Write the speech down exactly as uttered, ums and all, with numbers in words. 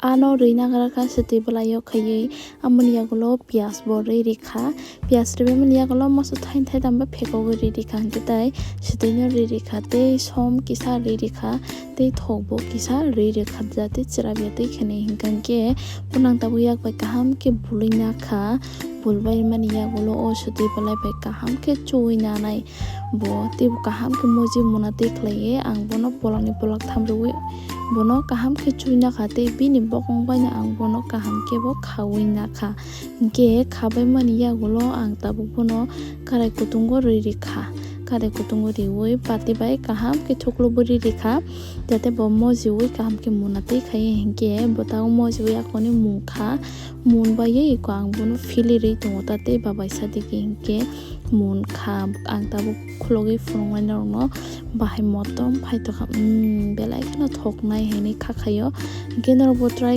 Ano rwi nagra kha swtwi bwlaio khaiwi, amoni yagulo piyas bo rwi rikha. Piyas rwbaimani yagulo moso thain thaitham ba phekogwi rwi rikha, hinkhe tai swtwino rwi rikha, tei som kisa rwi rikha, tei thok bo kisa rwi rikha, jate chwrapya twi khwnwi. Hinkhe bono ang tabuk yak bai kaham khe bulwi nakha. Bulbaimani yagulo o swtwi bwlai bai kaham khe chuwi nanai. Bo teibo kaham khe moji muna tei khlaiwi ang bono polokni poloktham rwui bono kaham khe chuwi nakha tei bini bokong baino ang bono kaham khe bo khaui nakha. Hinkhe khabaimani yagulo ang tabuk bono karai kutungo rwi rikha. Karai kutungo riui bati bai kaham khe thuklubui rwi rikha, jate bo mojiui kaham khe muna tei khaiwi. Hinkhe bo tabuk mojiui akoni mungkha, mun baiwi eko ang bono philirwi tongo ta tei babaisa digi hinkhe. Munkha ang tabuk khulogwi phunuknai norokno bahai motom phaitokha, umm, belai kheno thoknai hinwi kha khaio. Hinkhe norokbo try